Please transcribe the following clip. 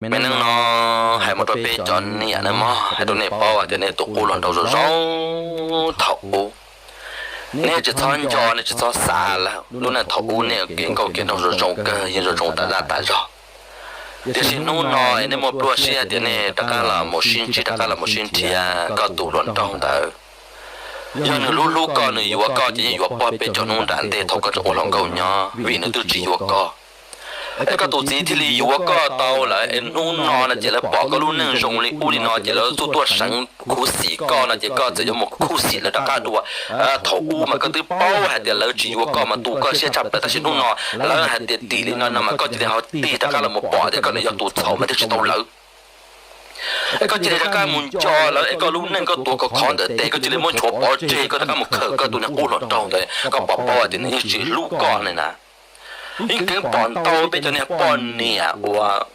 Me neej no hais mus rau peb cov niam ne mog, hais rau nej paub tias nej tus qub hluas nraug zoo zoo thaum ub, nej tsis txhob nco, nej tsis txhob xav lawm. Lub neej thaum ub nej kev nkauj kev nraug zoo zoo kawg, yeej zoo zoo tas zaj tas zog. Tiam sis hnub no es nej muaj pluaj siab tias nej rov qab los mus sib ntsib, rov qab los mus sib nrhiav koj tus hluas nraug ntawd. Yog nws hlub hlub koj, nws yuav koj ces yeej yuav pog peb caug hnub nram ntej thaum koj tseem ua hluas nkauj nyob, vim nws twb tsis yuav koj. Es koj tus txiv thiaj li yuav koj tau lawm, es hnub no no ces lawv pom koj lub neej zoo li ub li no ces lawv tuaj tuaj seev khuv xim koj no ces koj txawm yuav mus khuv xim lawv rov qab dua. Thaum ub mas koj twb paub hais tias lawv tsis yuav koj mas tu koj siab tshaj plaws, tab sis hnub no lawv hais tias tim li no no mas koj cia li ho tig rov qab los mus pom tias koj nws yog tus txhaum mas thiaj tsis tau lawv. Es koj cia li rov qab mus nco lawv, es koj lub neej koj tuav khov kho ntawm tes, koj cia li muab nchuav pov tseg, koj rov qab mus khaws koj tus niag qub hluas nraug ntawd, koj pom paub tias nws yeej tsis hlub koj ne na. Yeej keeb pom ntau peb cov niag poj niam uas